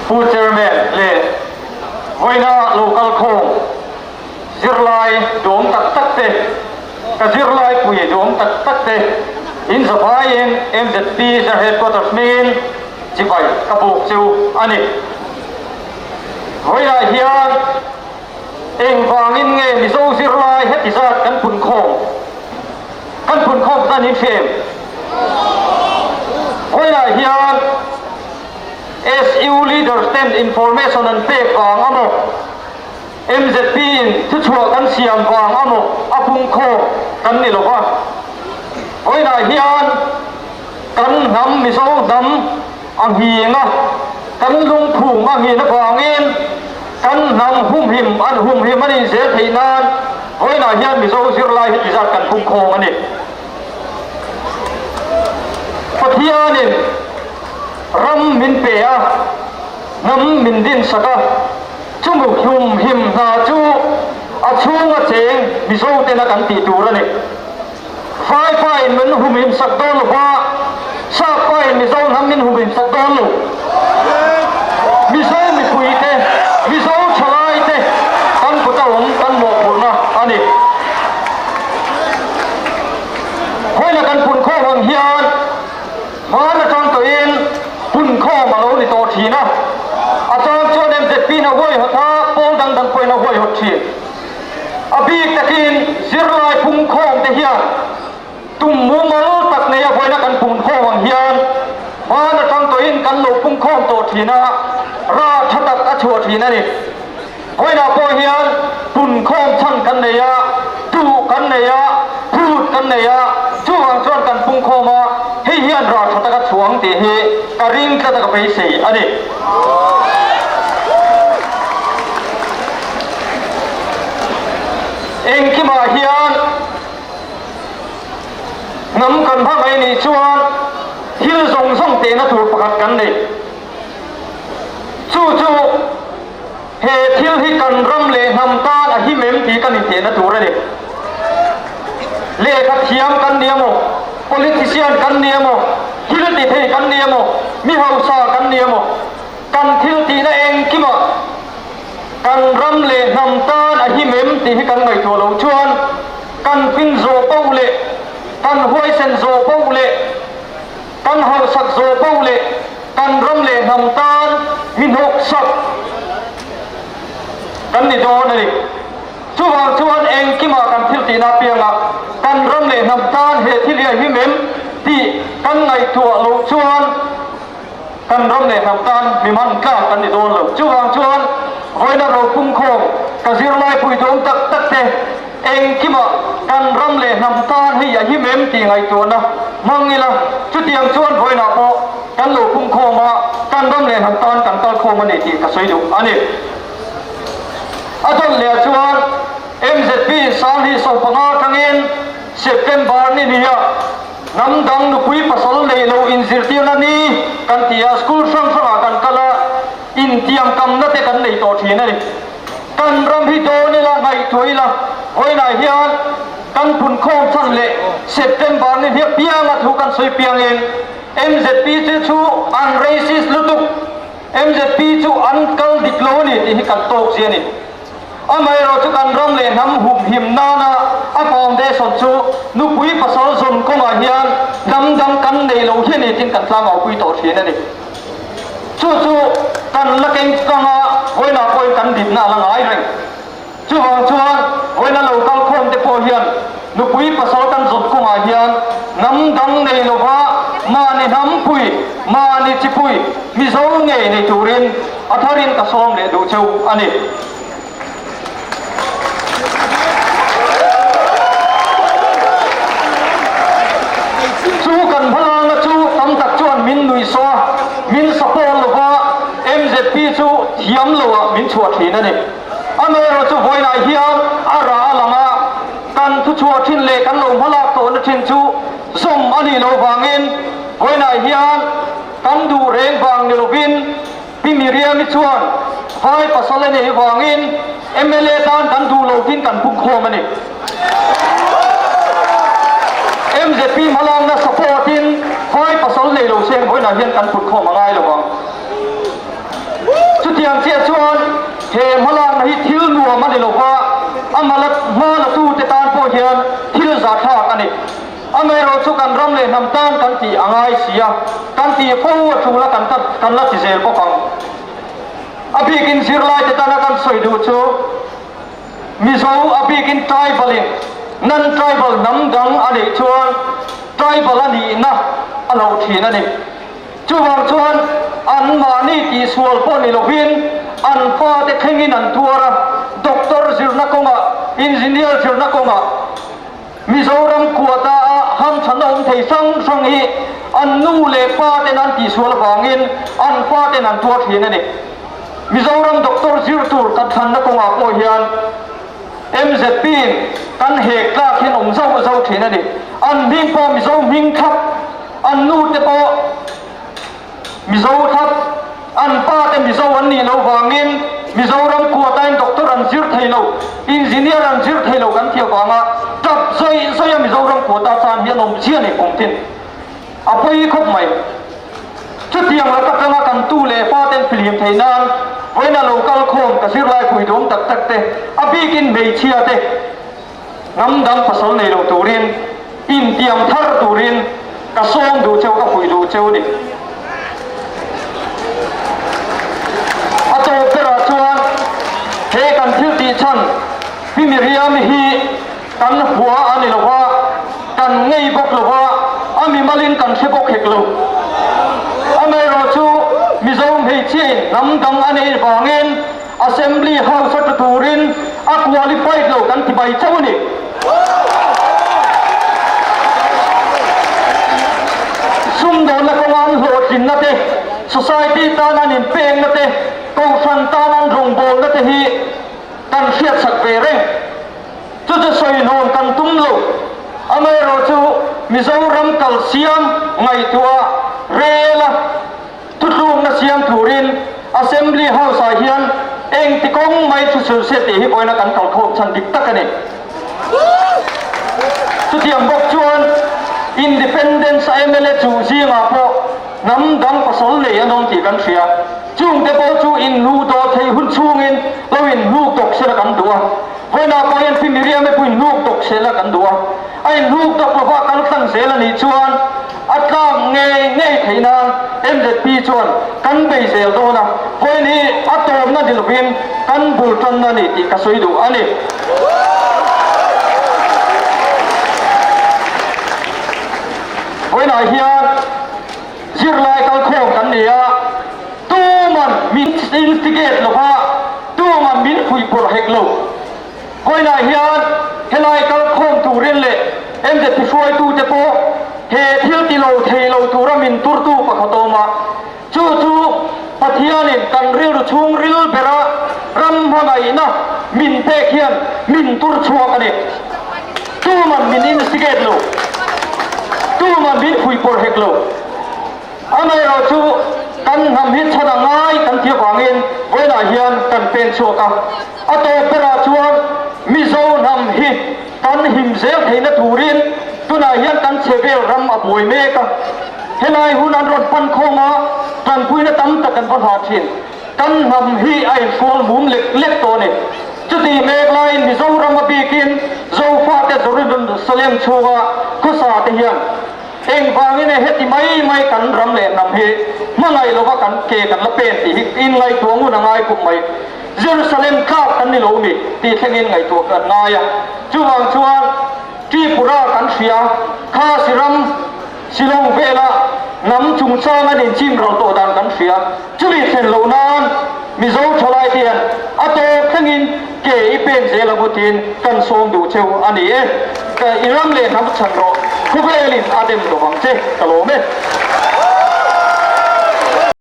Pu Chairman leh vawiina lo kal khawm zirlai duhawm tak tak te, ka zirlai pui duhawm tak tak te in zavaiin MZP Zir Headquarters hmingin chibai ka buk chu a ni. Vawiinah hian engvangin nge Mizo zirlai heti zat kan phun khawm? Kan phun khawm zan in hre em? Vawiinah hian SU leaders ten information an pek vang amaw, MZP in thuchhuah kan siam vang amaw a pung khawm kan ni lova. Vawiinah hian kan hnam Mizo hnam a nghing a, kan lungphum a nghin avangin kan hnam humhim an humhim a nih zel theih nan vawiinah hian Mizo zirlai heti zat kan pung khawm a ni. Pathianin ram min pe a, hnam min dinsak a, chumi humhim hna chu a chhunga cheng Mizo tena kan tih tur a ni. Vaipa in min humhim sak dawn lo va, Sapa in Mizo hnam min humhim sak dawn lo. Mizo mipui te, Mizo thalai te kan kut a awm kan mawhphurhna a ni. Khawilah kan punkhawm ang hian hman atang tawhin punkhawm a lo ni tawh thin a, a chang chuan MZP in a huaihawt a, pawl dang dang pawhin a huaihawt thin. A bik takin zirlai pungkhawm te hian tum mumal tak neia vawiina kan pungkhawm ang hian hman atang tawhin kan lo pungkhawm tawh thin a, ra tha tak a chhuah thin a ni. Vawiinah pawh hian punkhawm chhan kan nei a, duh kan nei a, phut kan nei a, chuvang chuan kan pungkhawm a, hei hian ra tha tak a chhuah ang tih hi ka ring tlat a ka beisei a ni. Engkimah hian hnam kan hma mai nih chuan thil zawng zawng tehna tur pakhat kan nei. Chu chu he thil hi kan ram leh hnam tan a him em tih kan intehna tur a ni. Lehkha thiam kan ni emaw, politician kan ni emaw, thil ti thei kan ni emaw, mi hausa kan ni emaw, kan thil tihna engkimah Kan ram leh hnam tan a him em tih hi kan ngaihtuah loh chuan kan fin zawh poh leh kan huaisen zawh poh leh kan hausak zawh poh leh kan ram leh hnam tan mi hnawksak kan ni dawn a ni. Chuvang chuan engkimah kan thil tihna apiangah kan ram leh hnam tan he thil hi a him em tih kan ngaihtuah loh chuan Kan ram leh hnam tan mi hman tlak kan ni dawn lo. Chuvang chuan vawiina ropungkhawm ka zirlai pui duhawm tak tak te engkimah kan ram leh hnam tan hei a him em tih ngaihtuahna hmang ila, chutiang chuan vawiinah pawh kan lo pungkhawm a, kan ram leh hnam tan kan kal khawm a ni tih ka sawi duh a ni. A dawt leh chuan MZP Sanghi 15 atangin September ni nia Hnam dang nupui pasal neih loh inzirtirna ni kan ti a, school hrang hrangah kan kal a, intiamkamna te kan nei tawh thin a ni. Kan ram hi dawn ila, ngaihtuah ila, vawiinah hian kan phunkhawm chhan leh September ni hliah pianga thu kan sawi piangin MZP chu chu an racist lutuk, MZP chu an kal dik lo a ni tih hi kan tawk zia a ni. Amaherawh chu kan ram leh hnam humhim nana a foundation chu nupui pasal zawn kawngah hian hnam dang kan nei lo hi a ni tiin kan tlangau pui tawh thin a ni. Chu chu kan la keng kanga vawiinah pawhin kan dinna a la ngai reng. Chuvang chuan vawiina lo kal khawm te pawh hian nupui pasal kan zawn kawngah hian hnam dang nei lova mahni hnampui, mahni chipui Mizo ngei nei turin A tharin ka sawm leh duh cheu a ni. Chu kan hmalakna chu tam tak chuan min nuihsaw a, min support lo va, MZP chu thiam loah min chhuah thin a ni. Amaherawh chu vawiinah hian a rah a lang a, kan thuchhuah thin leh kan lo hmalak tawhna thin chu zawm a nih loh vangin vawiinah hian kan duh reng vang ni lovin Pi Miriam-i chuan vai pasal a neih vangin mla tan kan duh lo tin kan pung khawm a ni. MZP hmalakna support-in vai pasal nei lo seng vawiinah hian kan put khawm a ngai lo vang. Chutiang chiah chuan he hmalakna hi thil nuam a ni lo va, a hma latute tan pawh hian thil zahthlak a ni. Amaherawhchu kan ram leh hnam tan kan tih a ngai si a, kan tih fo a tul a kan la ti zel bawk ang. A bikin zirlaite tana kan sawi duh chu Mizo a bikin tribal in non-tribal hnam dang a neih chuan tribal a nihna a lo thin a ni. Chuvang chuan anmahni tihsual pawh ni lovin an fate thlengin an tuar a, doctor zirna kawngah, engineer zirna kawngah, Mizoram quota a hamthanna awm thei hrang hrang hi an nu leh pa ten an tihsual avangin an fa ten an tuar thin a ni. Mizoram doctor zir tur kan thlanna kawngah pawh hian MZP in kan hek tlak hian awm zauh zauh thin a ni. An hming pawh Mizo hming thlap, an nu te pawh Mizo thlap, an pa te Mizo an nih loh vangin Mizoram quota-in doctor an zir thei lo, engineer an zir thei lo kan tih avanga tap zawih zawih a Mizoram quota chan hi an awm chiah a ni kum tin. A pawi khawp mai. Chutiang lak atanga kan tu leh fa ten fihlim theih nan vawiin a lo kal khawm ka zirlai pui duam tak tak te, a bikin hmeichhia te hnam dang pasal nei lo turin intiam thar turin ka sawm duh cheu, ka fuih duh cheu a ni. A tawp berah chuan he kan thil tih chhan Pi Miriam hi kan hua a ni lo va, kan ngei bawk lo va, a mimalin kan hre bawk hek lo. Amaherawhchu Mizo hmeichhiain hnam dang a neih vangin Assembly House a tla turin a qualified lo kan ti mai chauh a ni. Sumdawnna kawnga an hlawhtlinna te, society tan an inpekna te, kohhran tan an rawngbawlna te hi kan hriatsak ve reng. Chu chu sawihnawm kan tum lo. Amaherawhchu Mizoram kal siam ngaihtuah rel a thutlukna siam turin Assembly House-ah hian engti kawng mai thu sul se tih hi vawiina kan kalkhawm chhan dik tak a ni. Chutiang bawk chuan Independence a mla chuh zingah pawh hnam dang pasal nei an awm tih kan hria. Chungte pawh chu inhnuh dawh theih hun chhungin lo inhnuk tawk sela kan duh a. Vawiinah pawh hian Pi Miriam-i pawh inhnuk tawk sela kan duh a. A inhnuk tawk lova kal tlang zel a nih chuan a tlak ngei ngei theih nan MZP chuan kan bei zel dawn a, vawiin hi a tawmna ni lovin kan bul tanna a ni tih ka sawi duh a ni. Vawiinah hian zirlai kalkhawm kan ni a, tuman min instigate lova, tuman min fuihpawrh hek lo. Vawiinah hian helai kalkhawm turin leh MZP hruaitute pawh he thil ti lo thei lo tura min turtu pakhat awm a, chu chu Pathianin kan rilru chhungril bera ram hmangaihna min pek hian min tur chhuak a ni. Tuman min instigate lo, tuman min fuihpawrh hek lo. Amaherawhchu kan hnam hi chhan a ngai kan tih avangin vawiinah hian kan pen chhuak a. A tawp berah chuan Mizo hnam hi kan him zel theihna turin tunah hian kan chhe vel ram a buai mek a. Helai hun an rawn pan khawm a, tanpuina tam tak an va hlah thin. Kan hnam hi a inhrual mum lek lek tawh a ni. Chutih mek laiin Mizoram a bikin Zofate Jerusalem chhunga khawsa te hian Engvangin e heti mai mai kan ram leh hnam hi hmangaih lova kan ke kan la pen tih hi in ngaihtuah ngun a ngai khawp mai. Jerusalem tlak kan ni lo mi tih thlengin ngaihtuah kan ngai a. Chuvang chuan Tripura kan hria kha Siram Shillong vela hnam chungchang an inchim ral tawh dan kan hria. Chumi thlen loh nan Mizo thalai te hian a tawp thlengin ke i pen zel ang u tiin kan sawm duh cheu a ni e. Ka i ram leh hnam chhan rawh, khawvelin a dem lo vang che, ka lawm e.